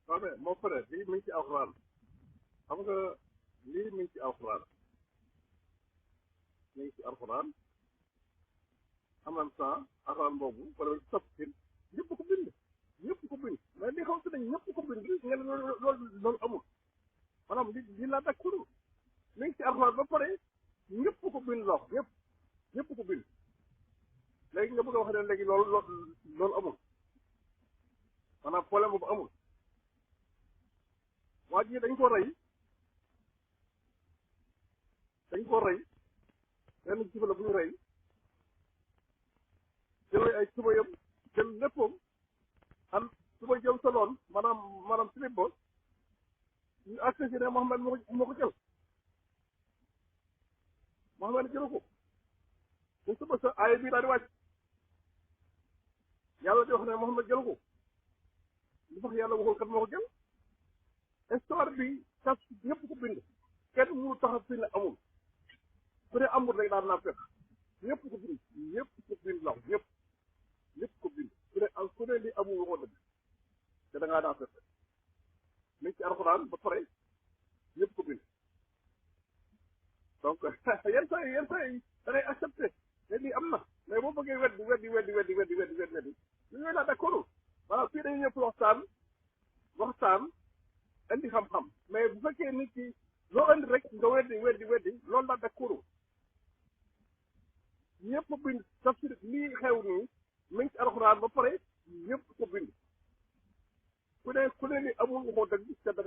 waaw mais mon frère lii mi ngi ci alxuraan xam nga lii mi ngi ci alxuraan mi ngi ci alxuraan en même temps alxuraan boobu wala tafsir ñëpp ko bind ñëpp ko bind mais li xaw si nañ ñëpp ko bind nga ne loolu amul maanaam li laa dakuru mi ngi ci alxuraan ba pare ñëpp ko bind loo ñëpp ko bind léegi nga bëgg a wax ne léegi loolu amul maanaam problème boobu amul waa ji dañ ko rey benn jifa la bu ñu rey jël ay tubayam jël léppam am tubay jëm soloon maanaam slip ba ñu accès ne Mouhamed moo ko jël Mouhamed jëlu ko ñu suba sa aaya bii daal di wàcc yàlla di wax ne Mouhamed jëlu ko lu tax yàlla waxul kat moo ko jël histoire bi tas ñëpp ko bind kenn mënu tax a fi ne amul ku ne amul rek daal naa fekk ñëpp ko bind law ñëpp ko bind ku ne li amul waxoon dëgg te da ngaa naa fekk mi ngi ci alxuraan ba pare ñëpp ko bind donc yenn saa yi da ngay accepté ne lii am na mais boo bëggee weddi ñu ñooy laa d'accord maanaam fii dañu ñëpp waxtaan indi xam-xam mais bu fekkee nit ki loo indi rek nga weddi loolu laa d'accord ñëpp ko bind tafsir lii xew nii mi ngi ci alxuraan ba pare ñëpp ko bind ku ne ni amul waxoo dëgg te da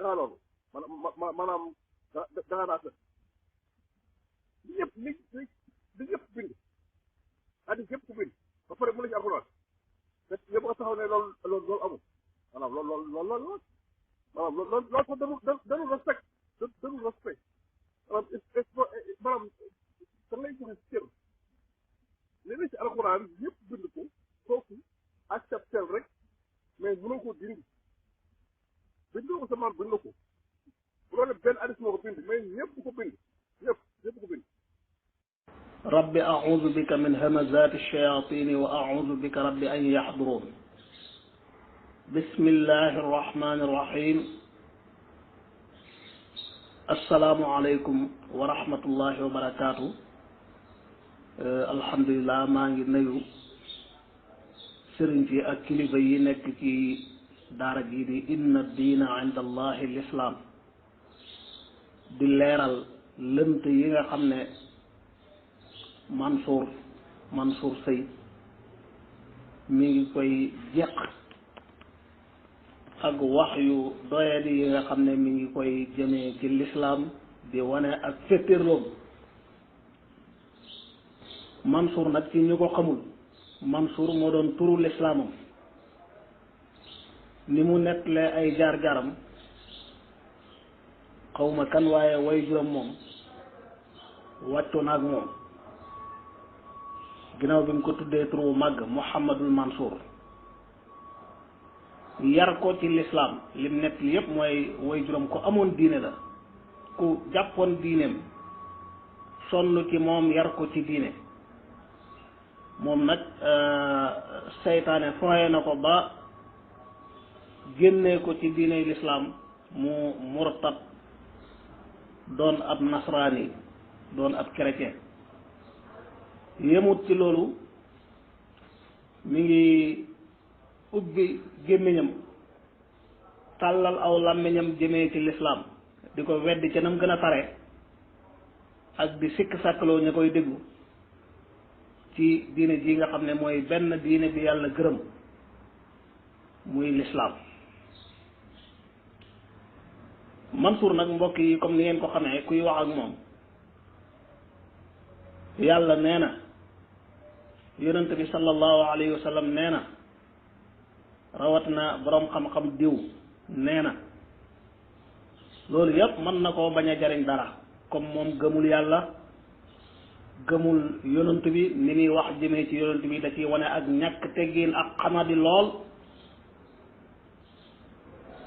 ngaa loolu maanaam da ngaa naa ñëpp li ñëpp bind c'est-à-dire ñëpp ko bind ba pare mu ne ci alxuraan te ñëpp nga taxaw ne loolu amul maanaam loolu sax dañu respect maanaam da ngay joxe cër li ne ci alxuraan ñëpp bind ko kooku acceptel rek mais mënoo ko dindi bindoo ko sa maam bind ko bu doon benn hadis moo ko bind mais ñëpp ko bind ñëpp ko bind rabbi a'uudu bika min hamazaati shayaatini wa a'uudu bika rabbi an yaxduruun bismillahi arrahmani irrahim assalaamu aleykum wa rahmatullahi wa barakaatu alhamdulilah maa ngi nuyu sëriñ si ak kilifa yi nekk ci daara jii di inna diina inda allahi lislaam di leeral lënt yi nga xam ne Mansour Seye mi ngi koy jeq ak wax yu doyadi yi nga xam ne mi ngi koy jëmee ci lislaam di wane ak féttéerloom Mansour nag ci ñu ko xamul Mansour moo doon turu lislaamam ni mu nettalee ay jaar-jaaram xawma kan waaye way juróom moom wàccu naag moom ginnaaw bi mu ko tuddee turu màgg Mouhamadul Mansour yar ko ci lislaam lim nekk li yépp mooy way juróom ko amoon diine la ku jàppoon diineem sonn ci moom yar ko ci diine moom nag seytaane foye na ko ba génnee ko ci diine lislaam mu murtad doon ab nasraani doon ab chrétien yemut ci loolu mi ngi ubbi gémmiñam tàllal aw làmmiñam jëmee ci lislaam di ko weddi ca nam gën a tare ak di sikk sàkkaloo ñu koy déglu ci diine ji nga xam ne mooy benn diine bi yàlla gërëm muy lislaam Mansour nag mbokk yi comme ni ngeen ko xamee kuy wax ak moom yàlla nee na yonent bi sallallahu alayhi wa sallam nee na rawat na boroom xam-xam diw nee na loolu yépp mën na koo bañ a jariñ dara comme moom gëmul yàlla gëmul yonent bi ni muy wax jëmee ci yonent bi da ciy wane ak ñàkk teggiin ak xamadi lool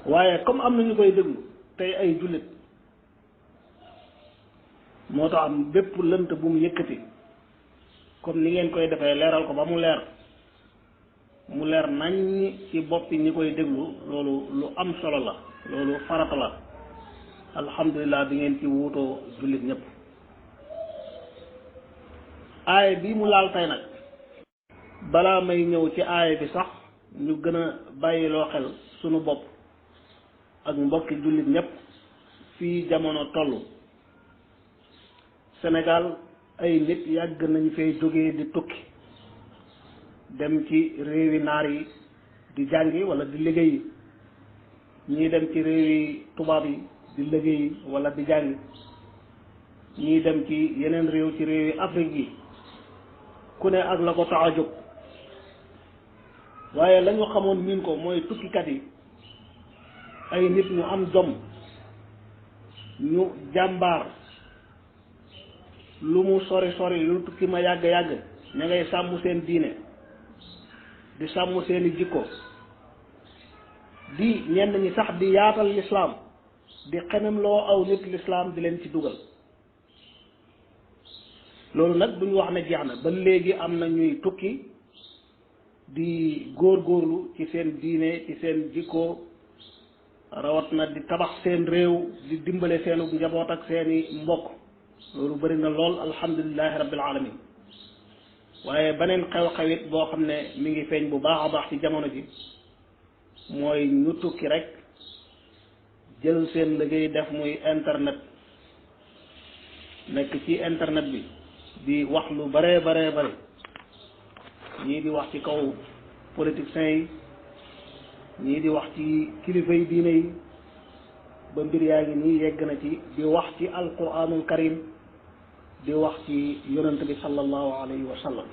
waaye comme am na ñu koy déglu tey ay jullit moo tax am bépp lënt bu mu yëkkati comme ni ngeen koy defee leeral ko ba mu leer mu leer nañ ci boppi ñi koy déglu loolu lu am solo la, loolu farata la. alhamdulilah bi ngeen ci wuutoo jullit ñëpp. aaya bi mu laal tey nag balaa may ñëw ci aaya bi sax ñu gën a bàyyiloo xel sunu bopp ak mbokki jullit ñëpp fii jamono toll. Sénégal ay nit yàgg nañ fay jógee di tukki dem ci réewi naar yi di jàngi wala di liggéeyi, ñii dem ci réewi tubaab yi di liggéeyi wala di jàngi, ñii dem ci yeneen réew ci réewi Afrique yi, ku ne ak la ko tax a jóg. waaye la ñu xamoon miin ko mooy tukkikat yi ay nit ñu am jom, ñu jàmbaar, lu mu sori sori lu tukki ma yàgg yàgg ña ngay sàmm seen diine, di sàmm seeni jikko, di ñenn ñi sax di yaatal lislaam, di xemem loo aw nit lislaam di leen ci dugal. loolu nag duñu wax ne jeex na, ba léegi am na ñuy tukki di góorgóorlu ci seen diine, ci seen jikko, rawat na di tabax seen réew, di dimbale seenu njaboot ak seeni mbokk. loolu bëri na lool, alhamdulilahi rabbil alamin. waaye beneen xew-xewit boo xam ne mi ngi feeñ bu baax a baax ci jamono ji mooy ñu tukki rek jël seen liggéey def muy internet, nekk ci internet bi di wax lu bare bare ñii di wax ci kaw politiciens yi, ñii di wax ci kilifa yi diine yi, ba mbir yaa ngi nii yegg na ci di wax ci alquranul karim, di wax ci yonent bi sallallahu alayhi wa sallam.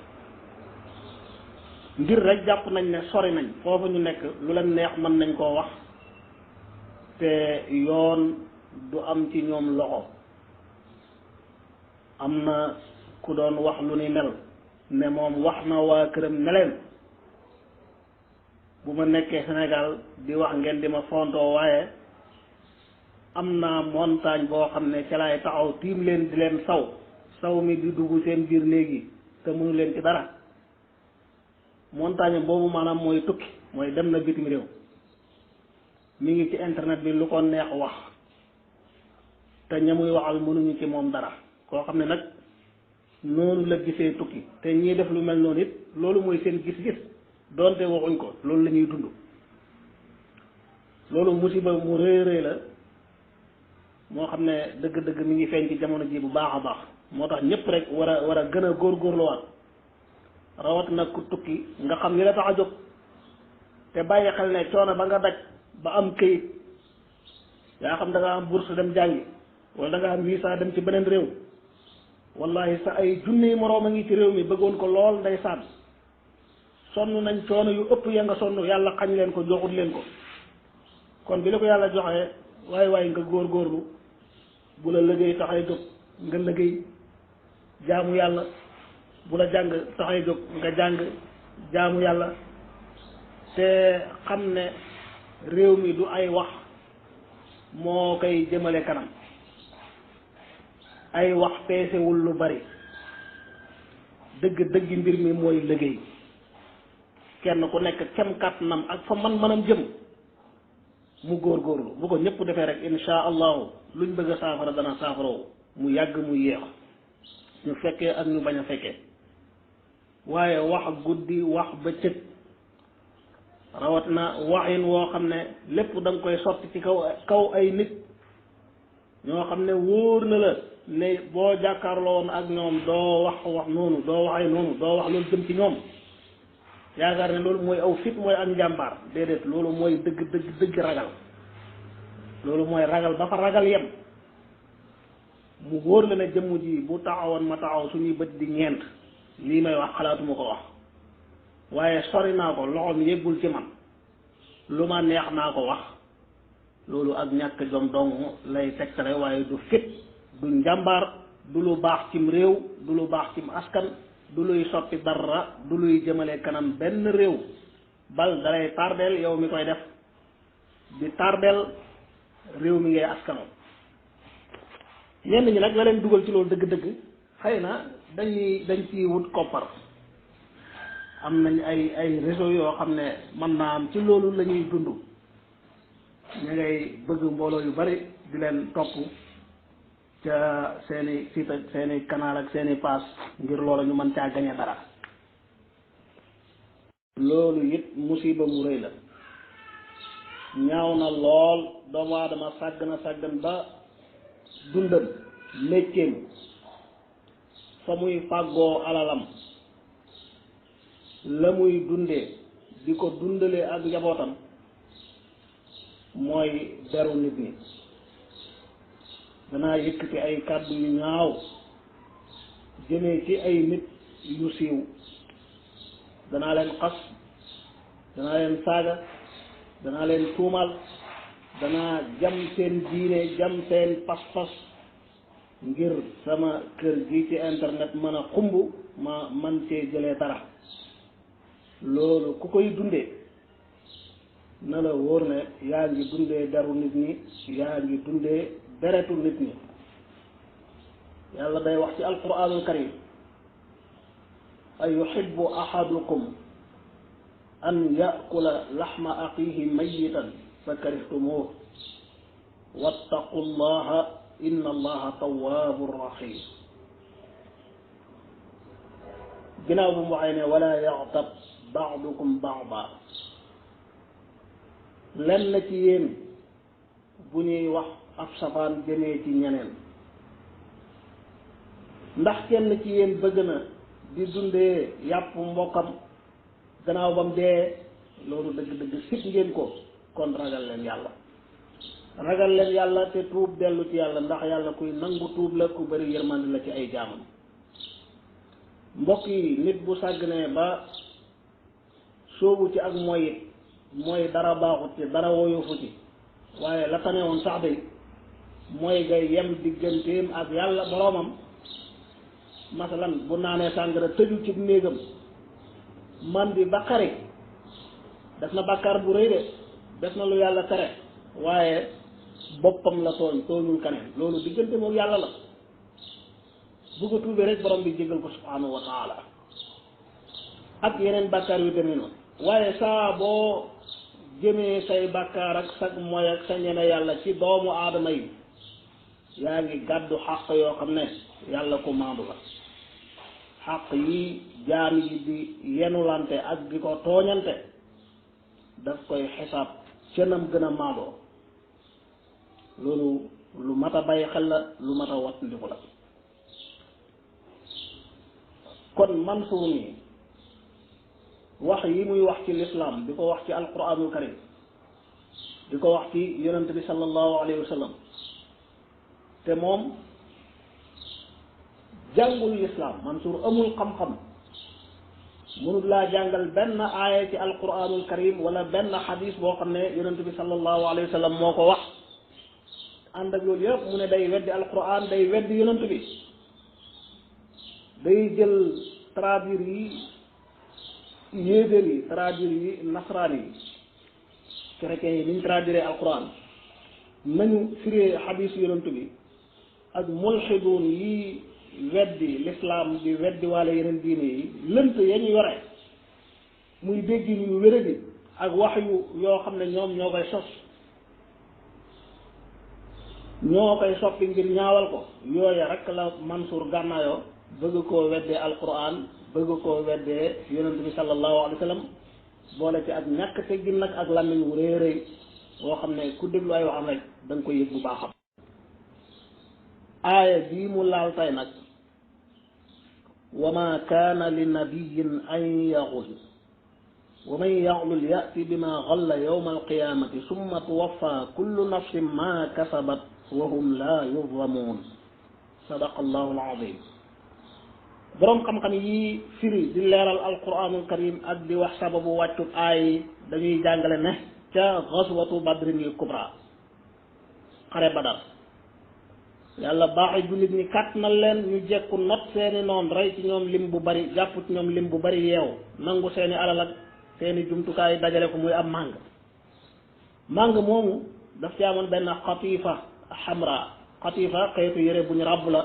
ngir rek jàpp nañ ne sori nañ foofu ñu nekk, lu leen neex mën nañ koo wax te yoon du am ci ñoom loxo. am na ku doon wax lu ni mel ne moom wax na waa këram ne leen bu ma nekkee Sénégal di wax ngeen di ma fontoo, waaye am naa montagne boo xam ne ca laay taxaw tiim leen di leen saw mi di dugg seen biir léegi te mënu leen ci dara. montagne boobu maanaam mooy tukki, mooy dem na bitim réew, mi ngi ci internet bi lu ko neex wax te ña muy waxal mënuñu ci moom dara. koo xam ne nag noonu la gisee tukki, te ñii def lu mel noonu it loolu mooy seen gis-gis, doonte waxuñ ko, loolu la ñuy dund. loolu musiba mu rëy rëy la moo xam ne dëgg-dëgg mi ngi feeñ ci jamono ji bu baax a baax. moo tax ñëpp rek war a gën a góorgóorluwaat, rawat na ku tukki nga xam li la tax a jóg, te bàyyi xel ne coono ba nga daj ba am këyit, yaa xam da nga am bourse dem jàngi wala da nga am visa dem ci beneen réew, wallahi sa ay junni moroom a ngi ci réew mi bëggoon ko lool ndeysaan, sonn nañ coono yu ëpp ya nga sonn, yàlla xañ leen ko, joxut leen ko. kon bi la ko yàlla joxee waaye nga góorgóorlu, bu la liggéey taxay jóg nga liggéey jaamu yàlla, bu la jàng taxay jóg nga jàng jaamu yàlla, te xam ne réew mi du ay wax moo koy jëmale kanam. ay wax peesewul lu bari, dëgg mbir mi mooy liggéey. kenn ku nekk kem kàttanam ak fa man-manam jëm mu góorgóorlu. bu ko ñëpp defee rek insha allahu luñ bëgg a saafara dana saafaraw, mu yàgg mu yéex, ñu fekkee ak ñu bañ a fekkee. waaye wax guddi wax bëccëg, rawat na waxin woo xam ne lépp da nga koy sotti ci kaw ay nit ñoo xam ne wóor na la ne boo jàkkaarloo woon ak ñoom doo wax noonu, doo waxee noonu, doo wax loolu jëm ci ñoom. yaakaar ne loolu mooy aw fit, mooy ak njàmbaar. déedéet, loolu mooy dëgg ragal. loolu mooy ragal ba fa ragal yem. mu wóor la ne jëmm ji bu taxawoon ma taxaw suñuy bët di ñeent, lii may wax xalaatuma ko wax, waaye sori naa ko, loxoom yëggul ci man, lu ma neex naa ko wax. loolu ak ñàkk jom dong lay tegtale, waaye du fit, du njàmbaar, du lu baax cim réew, du lu baax cim askan, du luy soppi dara, du luy jëmale kanam benn réew. bal dalay tardeel yow mi koy def, di tardeel réew mi ngay askano. ñenn ñi nag la leen dugal ci loolu dëgg-dëgg xëy na dañ ciy wut koppar, am nañ ay réseau yoo xam ne mën naa am ci loolu la ñuy dund ñu ngay bëgg mbooloo yu bari di leen topp ca seeni site ak seeni canal ak seeni page ngir loola ñu mën caa gañe dara loolu it musiba mu rëy la ñaaw na lool doomu aadama sàggan ba dundam mécceem fa muy fàggoo alalam la muy dundee di ko dundalee ak njabootam mooy deru nit ñi danaa yëkkati ay kàddu yu ñaaw jëmee ci ay nit yu siiw danaa leen xas danaa leen saaga danaa leen tuumal danaa jam seen diine jam seen pas-pas ngir sama kër gi ci internet mën a xumb ma man cee jëlee dara loolu ku koy dundee na la wóor ne yaa ngi dundee deru nit ñi yaa ngi dundee deretu nit ñi yàlla day wax ci alquranul karim ay yuhibbu ahadukum an yakula laxma axihi mayitan fa karihtumuh wattaqu llaha inna allaha tawwabun rahim ginnaaw bu mu waxee ne wala yaxtab baadukum baada lenn ci yéen bu ñuy wax ab safaan jëmee ci ñeneen ndax kenn ci yéen bëgg na di dundee yàpp mbokkam gannaaw bam dee loolu dëgg-dëgg sit ngeen ko kon ragal leen yàlla te tuub dellu ci yàlla ndax yàlla kuy nangu tuub la ku bari yërmande la ci ay jaamam mbokk yi nit bu sàgganee ba soobu ci ak mooy dara baaxut ci dara woyofu ci waaye la tane woon sax day mooy ngay yem digganteem ak yàlla boroomam masalan bu naanee sàngara tëju ci néegam man di ba xarit def na bàkkaar bu rëy de def na lu yàlla tere waaye boppam la tooñul kaneen loolu diggante moom yàlla la bu ko tuubee rek borom bi jégal ko subhanahu wa taala ak yeneen bàkkaar yu demee noonu waaye saa boo jëmee say bàkkaar ak sag mooy ak sa ñeme yàlla ci doomu aadama yi yaa ngi gàddu xàq yoo xam ne yàlla ko maandu la xàq yi jaam yi di yenulante ak di ko tooñante daf koy xisaab cënam gën a maandoo loolu lu mat a bàyyi xel la lu mat a wattandiku la kon Mansuur mi wax yi muy wax ci lislaam di ko wax ci alquranul karim di ko wax ci yonent bi sallallahu alayhi wa sallam te moom jàngul lislaam Mansuur amul xam-xam mënul laa jàngal benn aaya ci alquranul karim wala benn xadis boo xam ne yonent bi sallallahu alayhi wa sallam moo ko wax ànd ak loolu yëpp mu ne day weddi alquran day weddi yonent bi day jël traduire yi yéedéer yi traduire yi nasraan yi chrétiens yi niñ traduire alquran nañu firee xadis yonent bi ak mulxiduun yi weddi l'islam di weddi waale yeneen diine yi lënt ya ñu yore muy dégg yu wéradi ak wax yu yoo xam ne ñoom ñoo koy sos ñoo koy soppi ngir ñaawal ko yooya rek la Mansuur gànnaayoo bëgg koo weddee alquran bëgg koo weddee yonent bi sallallahu alayhi wa sallam boole ci ak ñàkk teggin nag ak làmmiñ wu rëy rëy boo xam ne ku déglu ay waxam rek da nga koy yëg bu baaxam aaya bii mu laal tay nag wa ma kaana li nabiyin an yaxul wa man yaxlul yati bima xalla yowma alqiyamati summa tuwaffa kullu nafsin ma kasabat wa hum la yuzlamuun sadaqa allahu alazim boroom xam-xam yi firi di leeral alquranul karim ak di wax sababu wàccut aay dañuy jàngale ne ca xaswatu badrinil kubra xare badar yàlla baaxi jullit ñi kàttanal leen ñu jekku not seeni noon rey ci ñoom lim bu bari jàpp ci ñoom lim bu bari yeew nangu seeni alal ak seeni jumtukaay dajale ko muy am màng moomu daf ci amoon benn xatiifa xamra xatiifa xeetu yére bu ñu ràbb la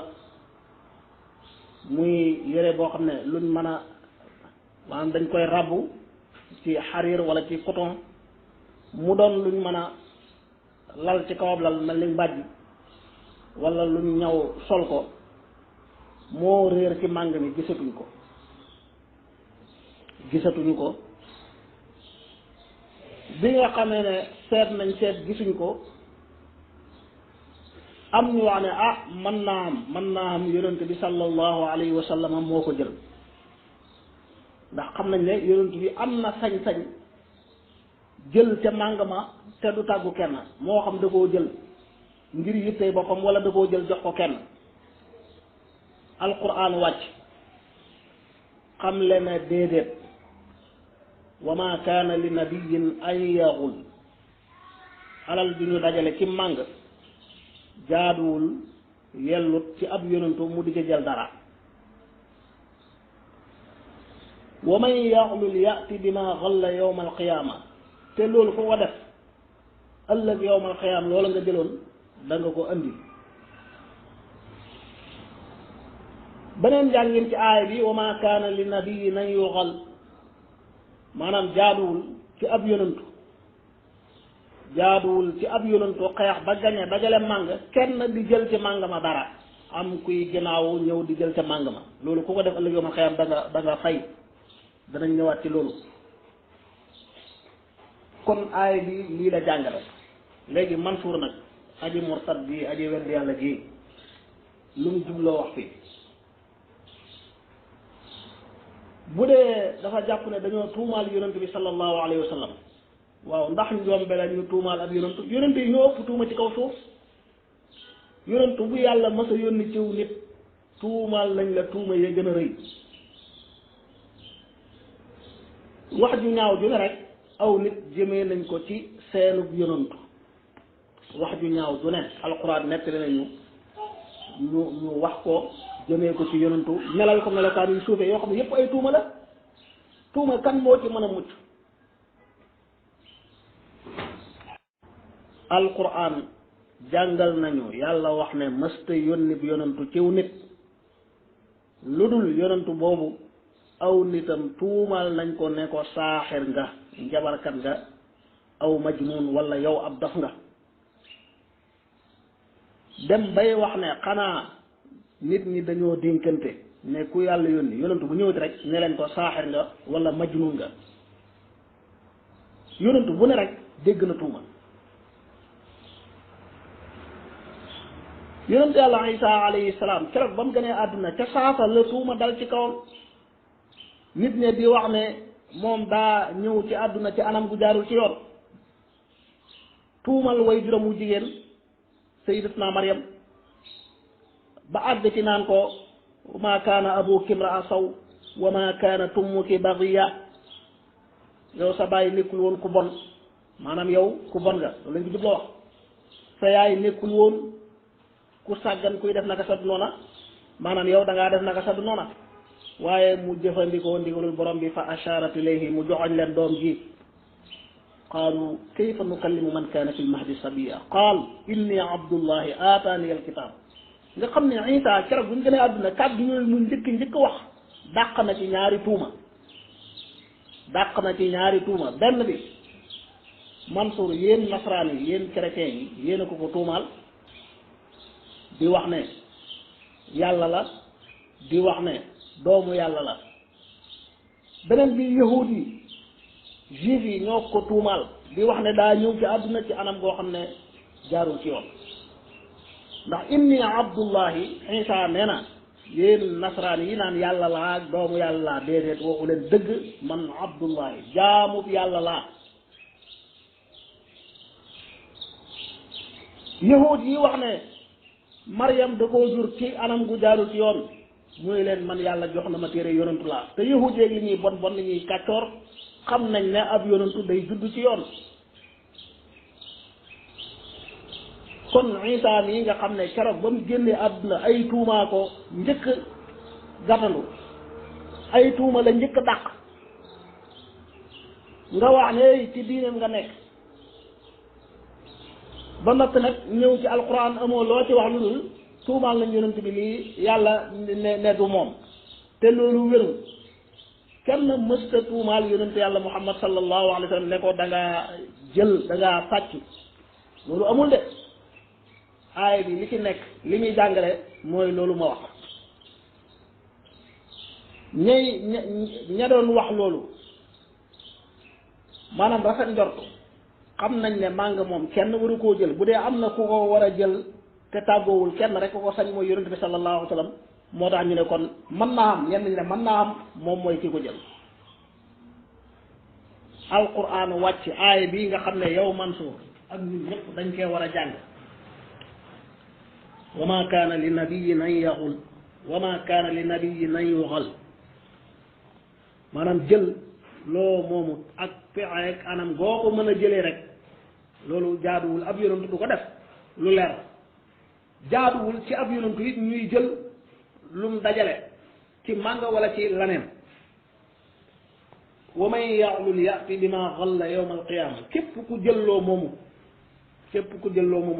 muy yére boo xam ne luñ mën a maanaam dañ koy rabbu ci xariir wala ci coton mu doon luñ mën a lal ci kawab lal mel ni mbàjj wala luñ ñaw sol ko moo réer ci màng mi gisatuñu ko bi nga xamee ne seet nañ seet gisuñ ko am ñu wax ne mën naa am yonent bi sallallahu alayhi wa sallam moo ko jël ndax xam nañ ne yonent bi am na sañ-sañ jël ca màng ma te du tàggu kenn moo xam da koo jël ngir yittey boppam wala da koo jël jox ko kenn alquran wàcc xam le ne déedéet wa ma kaana li nabiyin an yaxul alal bi ñu dajale ci màng jaaduwul yellut ci ab yonentu mu di jël dara wa man yaxlul yati bima xalla yowma alqiyaama te loolu ko ko def ëllëg yowma alqiyaama loola nga jëloon da nga ko andi beneen jàngin ci aaya bi wa ma kaana li nabiyin an yuxal maanaam jaaduwul ci ab yonentu xeex ba gañe dajale màng kenn di jël ci màng ma dara am kuy ginnaaw ñëw di jël ca màng ma loolu ku ko def ëllëg yawmal qiyaama da nga fay danañ ñëwaat ci loolu kon aaya bi lii la jàngale léegi Mansuur nag aji murtad ji aji wedd yàlla ji lu mu jubloo wax fii bu dee dafa jàpp ne dañoo tuumaal yonent bi sallallahu alayhi wa sallam waaw ndax njombe la ñu tuumaal ab yonent yi ñoo ëpp tuuma ci kaw suuf yonent bu yàlla mas a yónni ciw nit tuumaal nañ la tuuma yee gën a rëy wax ju ñaaw ju ne rek aw nit jëmee nañ ko ci seenub yonent wax ju ñaaw ju ne alxuraan nettali nañu ñu wax ko jëmee ko ci yonentu melal ko melokaan yu suufee yoo xam ne yépp ay tuuma la tuuma kan moo ci mën a mucc alquran jàngal nañu yàlla wax ne mësta yónni bi yonentu ciw nit lu dul yonentu boobu aw nitam tuumal nañ ko ne ko saaxir nga njabarkat nga aw majnun wala yow ab dof nga dem bay wax ne xanaa nit ñi dañoo dénkante ne ku yàlla yónni yonentu bu ñëwati rek ne leen ko saaxir nga wala majnun nga yonentu bu ne rek dégg na tuuma yonentu yàlla Isa alayhi salaam keroog ba mu gënee àdduna ca saasa la tuuma dal ci kawam nit ñe di wax ne moom daa ñëw ci àdduna ci anam gu jaarul ci yoon tuumal way juróom wu jigéen sayyidatuna Maryam ba àgg ci naan ko ma kaana abuki imra'a saw wa ma kaanat ummuki baghiya yow sa baay nekkul woon ku bon maanaam yow ku bon nga loolu lañ ko jubloo wax sa yaay nekkul woon ku sàggan kuy def naka sa du noona maanaam yow da ngaa def naka sa du noona waaye mu jëfandikoo ndigalul borom bi fa asharat ilayhi mu joxoñ leen doom ji qaalu kayfa nukallimu man kaana fi lmahdi sabiya qaal inni abdullahi aataani alkitab nga xam ne Isa keroog bu ñu gënee àdduna kàddu yooyu mu njëkk wax dàq na ci ñaari tuuma benn bi Mansour yéen nasaraan yi yéen chrétien yi yéen a ko tuumaal di wax ne yàlla la di wax ne doomu yàlla la beneen bi yahud yi juif yi ñoo ko tuumaal di wax ne daa ñëw ci àdduna ci anam goo xam ne jaarul ci yoon ndax inni abdullahi Isa nee na yéen nasaraan yi naan yàlla laa doomu yàlla laa déedéet waxu leen dëgg man abdullahi jaamub yàlla laa yahud yi wax ne Maryam da koo jur ci anam gu jaarul ci yoon muy leen man yàlla jox na ma téere yonentu laa te yahud yeeg li ñuy bon li ñuy kàccoor xam nañ ne ab yonentu day judd ci yoon kon Isa mii nga xam ne keroog ba mu génnee àdduna ay tuumaa ko njëkk gàttandu ay tuuma la njëkk dàq nga wax ne ci diineem nga nekk ba noppi nag ñëw ci alquran amoo loo ci wax lu dul tuumaal nañ yonent bi lii yàlla ne du moom te loolu wérul kenn mësta tuumaal yonente yàlla muhammad sallallahu alayhi wa sallam ne ko da ngaa jël da ngaa sàcc loolu amul de aaya bi li ci nekk li muy jàngale mooy loolu ma wax ña doon wax loolu maanaam rafet njortu xam nañ ne màng moom kenn waru koo jël bu dee am na ku ko war a jël te tàggoowul kenn rek ku ko sañ mooy yonente bi sallallahu alayhi wa sallam moo tax ñu ne kon mën naa am ñenn ñi ne mën naa am moom mooy ki ko jël alquran wàcc aaya bii nga xam ne yow Mansour ak ñun ñëpp dañ koy war a jàng wa ma kaana li nabiyin an yaxul wa ma kaana li nabiyin an yuxal maanaam jël loo moomu ak pexe anam goo ko mën a jëlee rek loolu jaaduwul ab yonantu du ko def lu leer jaaduwul ci ab yonantu it ñuy jël lum dajale ci mànga wala ci laneen wa man yaxlul yati bima xalla yowma alqiyama képp ku jëlloo moomu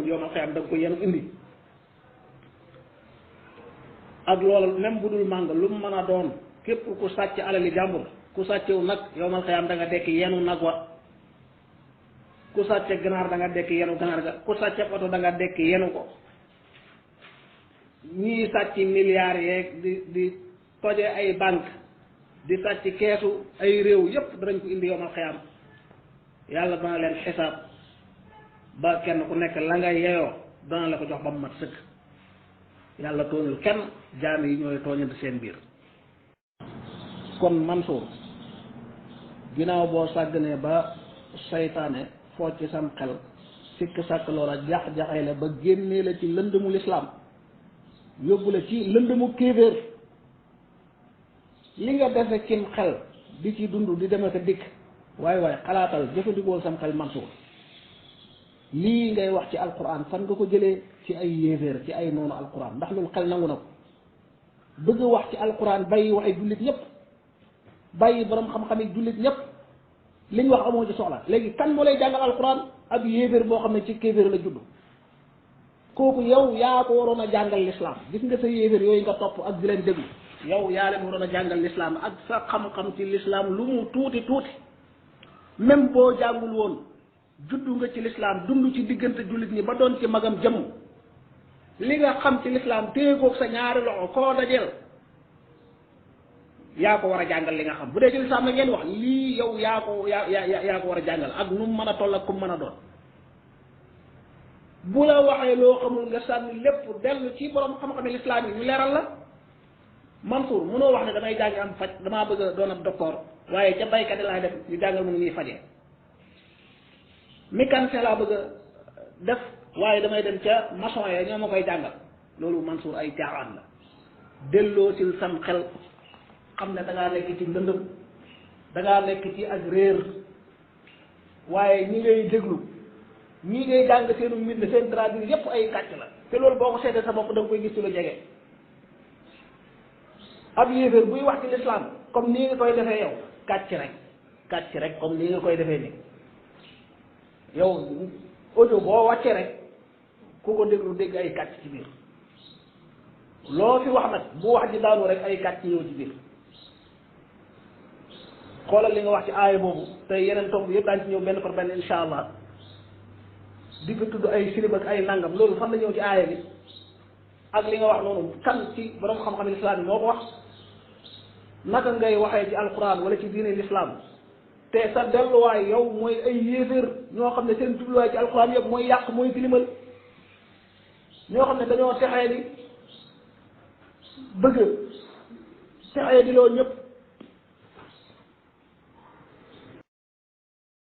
yowma alqiyama da nga ko yenu indi ak loolu même bu dul màng lu mu mën a doon képp ku sàcc alali jàmbur ku sàccew nag yowmal xiyaam da nga dekk yenu nag wa ku sàcce ganaar da nga dekk yenu ganaar ga ku sàcce oto da nga dekk yenu ko ñii sàcc milliards yeeg di toje ay banque di sàcc keesu ay réew yépp danañ ko indi yowmal xiyaam yàlla dana leen xisaab ba kenn ku nekk la nga yeyoo dana la ko jox ba mu mat sëkk yàlla tooñul kenn jaam yi ñooy tooñante seen biir kon Mansour ginnaaw boo sàgganee ba saytaane foo ci sam xel sikk sàkk loola jax-jaxee la ba génnee la ci lëndëmu lislaam yóbbu la ci lëndëmu kéeféer li nga defe cim xel di ci dund di dem ak a dikk waaye xalaatal jëfandikoo sam xel Mansour lii ngay wax ci alquran fan nga ko jëlee ci ay yéeféer ci ay noonu alquran ndax loolu xel nangu na ko bëgg wax ci alquran bàyyi waxi jullit ñëpp bàyyi borom xam-xam yi jullit ñëpp liñ wax amoo ci soxla léegi kan moo lay jàngal alquran ab yéeféer boo xam ne ci kéeféer la judd kooku yow yaa ko waroon a jàngal l'islam gis nga sa yéeféer yooyu nga topp ak di leen déglu yow yaa leen waroon a jàngal l'islam ak sa xam-xam ci l'islam lu mu tuuti tuuti même boo jàngul woon juddu nga ci l'islam dund ci diggante jullit ñi ba doon ci magam jëmm li nga xam ci l'islam téye koog sa ñaari loxo koo dajeel yaa ko war a jàngal li nga xam bu dee ci l'islam la ngeen wax lii yow yaa ko war a jàngal ak nu mu mën a toll ak ku mu mën a doon bu la waxee loo xamul nga sànni lépp dellu ci borom xam-xame l'islam yi ñu leeral la Mansour mënoo wax ne damay jàng am faj damaa bëgg a doon ab docteur waaye ca baykat yi laay def ñu jàngal mu ñuy fajee mécanicien laa bëgg a def waaye damay dem ca maçon ya ñoo ma koy jàngal loolu Mansour ay caaxaan la delloo ci sam xel xam ne da ngaa nekk ci ndëndëm da ngaa nekk ci ak réer waaye ñi ngay déglu ñi ngay jàng seenu mbind seen traduire yépp ay kàcc la te loolu boo ko seetee sa bopp da nga koy gis ci lu jege ab yéeféer buy wax ci l'islam comme nii nga koy defee yow kàcc rek comme nii nga koy defee nii yow audio boo wàccee rek ku ko déglu dégg ay kàcc ci biir loo fi wax nag bu wax ji daanu rek ay kàcc yow ci biir xoolal li nga wax ci aaya boobu te yeneen tomb yëpp daañu ci ñëw benn par benn insha allah di ko tudd ay silib ak ay nangam loolu fan la ñëw ci aaya bi ak li nga wax noonu kan ci borom xam-xam l'islam yi moo ko wax naka ngay waxee ci alquran wala ci diine l'islam te sa delluwaay yow mooy ay yéeféer ñoo xam ne seen jubluwaay ci alquran yëpp mooy yàq mooy tilimal ñoo xam ne dañoo texee di bëgg texee di loo ñëpp